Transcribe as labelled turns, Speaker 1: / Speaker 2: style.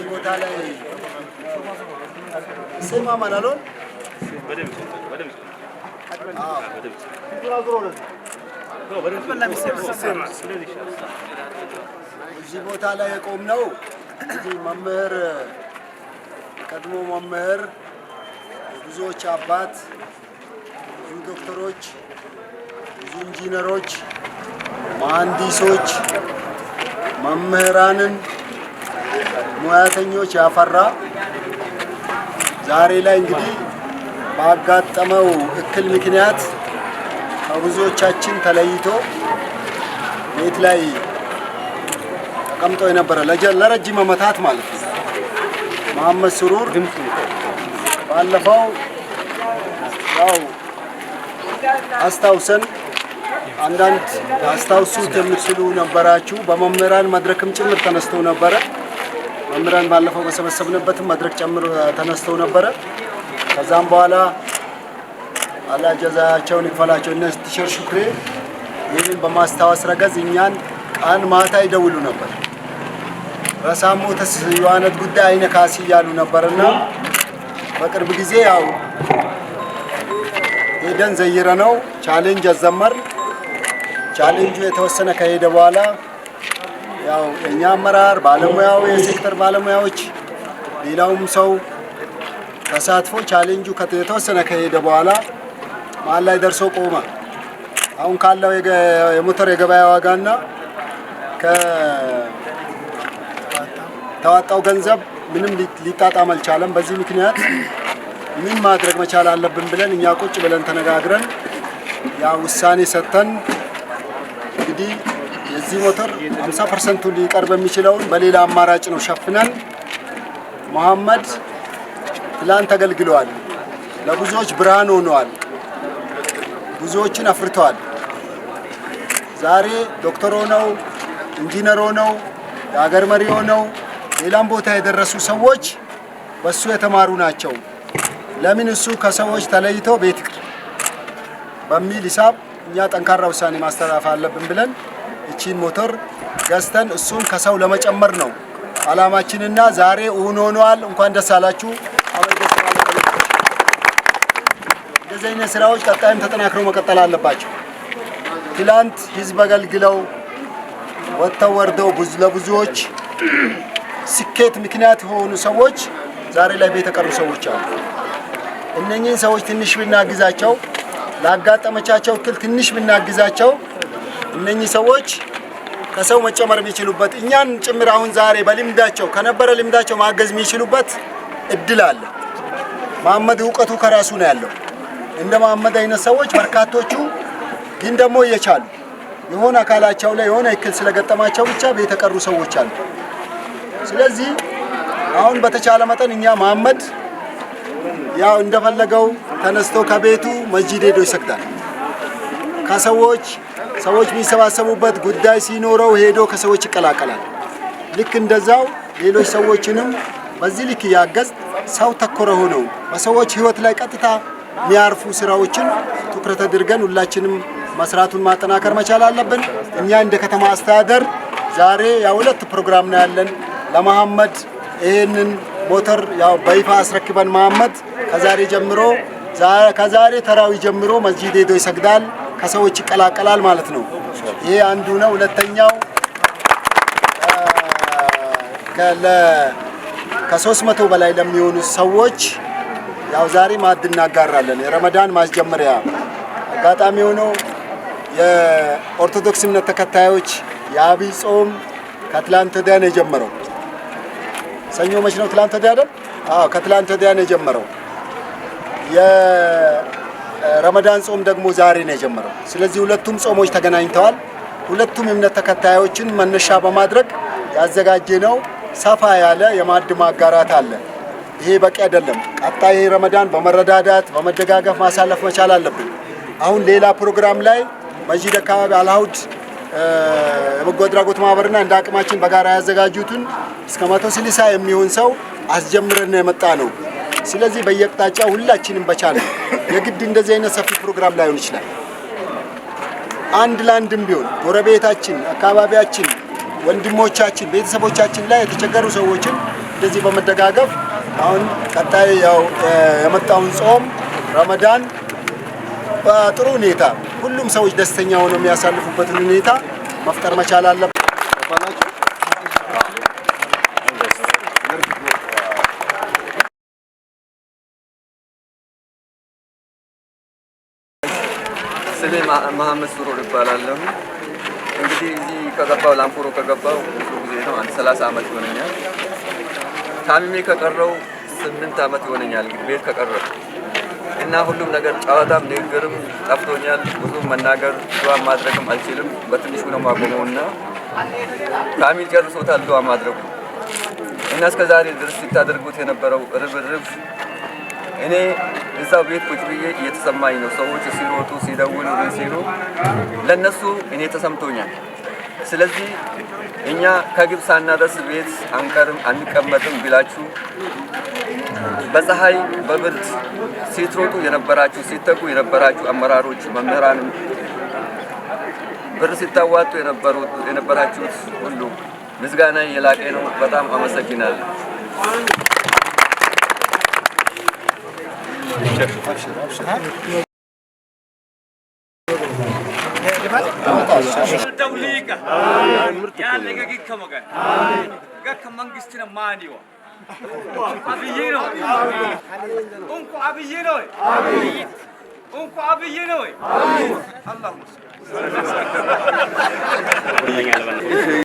Speaker 1: እዚህ ቦታ ላይ ይሰማማል አልሆን? አዎ። እዚህ ቦታ ላይ የቆምነው እንግዲህ መምህር፣ የቀድሞ መምህር፣ የብዙዎች አባት፣ ብዙ ዶክተሮች፣ ብዙ ኢንጂነሮች፣ መሐንዲሶች፣ መምህራንን፣ ሙያተኞች ያፈራ፣ ዛሬ ላይ እንግዲህ ባጋጠመው እክል ምክንያት ከብዙዎቻችን ተለይቶ ቤት ላይ ተቀምጦ የነበረ ለረጅም ዓመታት ማለት ነው። መሐመድ ስሩር ባለፈው ያው አስታውሰን አንዳንድ አስታውሱት የምትችሉ ነበራችሁ። በመምህራን መድረክም ጭምር ተነስተው ነበረ። መምህራን ባለፈው በሰበሰብንበትም መድረክ ጨምሮ ተነስተው ነበረ። ከዛም በኋላ አላህ ጀዛቸውን ይክፈላቸው። እነ teacher ሹክሬ ይህንን በማስታወስ ረገድ እኛን ቀን ማታ ይደውሉ ነበር። ረሳሞ ተስ የዋነት ጉዳይ አይነ ካሲ እያሉ ነበርና በቅርብ ጊዜ ያው ሄደን ዘይረ ነው challenge አዘመር። ቻሌንጁ የተወሰነ ከሄደ በኋላ ያው የእኛ አመራር ባለሙያው፣ የሴክተር ባለሙያዎች፣ ሌላውም ሰው ተሳትፎ ቻሌንጁ የተወሰነ ከሄደ በኋላ መሀል ላይ ደርሶ ቆመ። አሁን ካለው የሞተር የገበያ ዋጋና ከተዋጣው ገንዘብ ምንም ሊጣጣም አልቻለም። በዚህ ምክንያት ምን ማድረግ መቻል አለብን ብለን እኛ ቁጭ ብለን ተነጋግረን ያ ውሳኔ ሰጥተን እንግዲህ የዚህ ሞተር 50% ሊቀርብ የሚችለውን በሌላ አማራጭ ነው ሸፍነን። መሐመድ ትላንት አገልግለዋል። ለብዙዎች ብርሃን ሆነዋል። ብዙዎችን አፍርተዋል። ዛሬ ዶክተር ሆነው፣ ኢንጂነር ሆነው፣ የሀገር መሪ ሆነው ሌላም ቦታ የደረሱ ሰዎች በሱ የተማሩ ናቸው። ለምን እሱ ከሰዎች ተለይቶ ቤት ይቅር በሚል ሂሳብ እኛ ጠንካራ ውሳኔ ማስተላለፍ አለብን ብለን እቺን ሞተር ገዝተን እሱን ከሰው ለመጨመር ነው አላማችንና ዛሬ እውን ሆኗል። እንኳን ደስ አላችሁ። አበይ ደስ ባለ። እንደዚህ አይነት ስራዎች ቀጣይም ተጠናክረው መቀጠል አለባቸው። ትላንት ህዝብ አገልግለው ወጥተው ወርደው ለብዙዎች ስኬት ምክንያት የሆኑ ሰዎች ዛሬ ላይ ቤት የቀሩ ሰዎች አሉ። እነኚህን ሰዎች ትንሽ ብናግዛቸው፣ ላጋጠመቻቸው እክል ትንሽ ብናግዛቸው፣ እነኚህ ሰዎች ከሰው መጨመር የሚችሉበት፣ እኛን ጭምር አሁን ዛሬ በልምዳቸው ከነበረ ልምዳቸው ማገዝ የሚችሉበት እድል አለ። መሐመድ እውቀቱ ከራሱ ነው ያለው። እንደ መሐመድ አይነት ሰዎች በርካቶቹ ግን ደግሞ እየቻሉ የሆነ አካላቸው ላይ የሆነ እክል ስለገጠማቸው ብቻ ቤት የቀሩ ሰዎች አሉ። ስለዚህ አሁን በተቻለ መጠን እኛ መሐመድ ያው እንደፈለገው ተነስቶ ከቤቱ መስጂድ ሄዶ ይሰግዳል። ከሰዎች ሰዎች የሚሰባሰቡበት ጉዳይ ሲኖረው ሄዶ ከሰዎች ይቀላቀላል። ልክ እንደዛው ሌሎች ሰዎችንም በዚህ ልክ እያገዝ ሰው ተኮር ሆነው በሰዎች ሕይወት ላይ ቀጥታ የሚያርፉ ስራዎችን ትኩረት አድርገን ሁላችንም መስራቱን ማጠናከር መቻል አለብን። እኛ እንደ ከተማ አስተዳደር ዛሬ ያው ሁለት ፕሮግራም ነው ያለን። ለመሐመድ ይሄንን ሞተር ያው በይፋ አስረክበን መሐመድ ከዛሬ ተራዊ ጀምሮ መስጂድ ሄዶ ይሰግዳል፣ ከሰዎች ይቀላቀላል ማለት ነው። ይሄ አንዱ ነው። ሁለተኛው ከ300 በላይ ለሚሆኑ ሰዎች ያው ዛሬ ማዕድ እናጋራለን። የረመዳን ማስጀመሪያ አጋጣሚ ሆኖ የኦርቶዶክስ እምነት ተከታዮች የአብይ ጾም ከትላንት ወዲያ ነው የጀመረው። ሰኞ መች ነው? ትላንት ወዲያ አይደል? አዎ፣ ከትላንት ወዲያ ነው የጀመረው። የረመዳን ጾም ደግሞ ዛሬ ነው የጀመረው። ስለዚህ ሁለቱም ጾሞች ተገናኝተዋል። ሁለቱም እምነት ተከታዮችን መነሻ በማድረግ ያዘጋጀነው ሰፋ ያለ የማዕድ ማጋራት አለ። ይሄ በቂ አይደለም። ቀጣይ ረመዳን በመረዳዳት በመደጋገፍ ማሳለፍ መቻል አለብን። አሁን ሌላ ፕሮግራም ላይ መስጂድ አካባቢ አልሀውድ የበጎ አድራጎት ማህበርና እንደ አቅማችን በጋራ ያዘጋጁትን እስከ 160 የሚሆን ሰው አስጀምረን ነው የመጣ ነው። ስለዚህ በየአቅጣጫው ሁላችንም በቻለ የግድ እንደዚህ አይነት ሰፊ ፕሮግራም ላይሆን ይችላል። አንድ ለአንድም ቢሆን ጎረቤታችን፣ አካባቢያችን፣ ወንድሞቻችን፣ ቤተሰቦቻችን ላይ የተቸገሩ ሰዎችን እንደዚህ በመደጋገፍ አሁን ቀጣይ ያው የመጣውን ጾም ረመዳን በጥሩ ሁኔታ ሁሉም ሰዎች ደስተኛ ሆነው የሚያሳልፉበትን ሁኔታ መፍጠር መቻል አለበት።
Speaker 2: ስሜ መሀመድ ሱሩር ይባላለሁ። እንግዲህ እዚህ ከገባው ላንፎሮ ከገባው ብዙ ጊዜ ነው። አንድ 30 ዓመት ይሆነኛል። ታምሜ ከቀረው 8 ዓመት ይሆነኛል። እንግዲህ ቤት ከቀረው እና ሁሉም ነገር ጨዋታም ንግግርም ጠፍቶኛል። ብዙ መናገር ዱዓ ማድረግም አልችልም። በትንሹ ነው የማቆመው እና ካሚል ጨርሶታል ዱዓ ማድረጉ። እና እስከ ዛሬ ድረስ ሲታደርጉት የነበረው ርብርብ እኔ እዛው ቤት ቁጭ ብዬ እየተሰማኝ ነው። ሰዎች ሲሮጡ ሲደውሉ ምን ሲሉ ለነሱ እኔ ተሰምቶኛል። ስለዚህ እኛ ከግብ ሳናደርስ ቤት አንቀርም አንቀመጥም ብላችሁ በፀሐይ በብርድ ሲትሮጡ የነበራችሁ፣ ሲተጉ የነበራችሁ አመራሮች፣ መምህራንም ብር ሲታዋጡ የነበራችሁት ሁሉ ምስጋና የላቀ ነው። በጣም አመሰግናለሁ።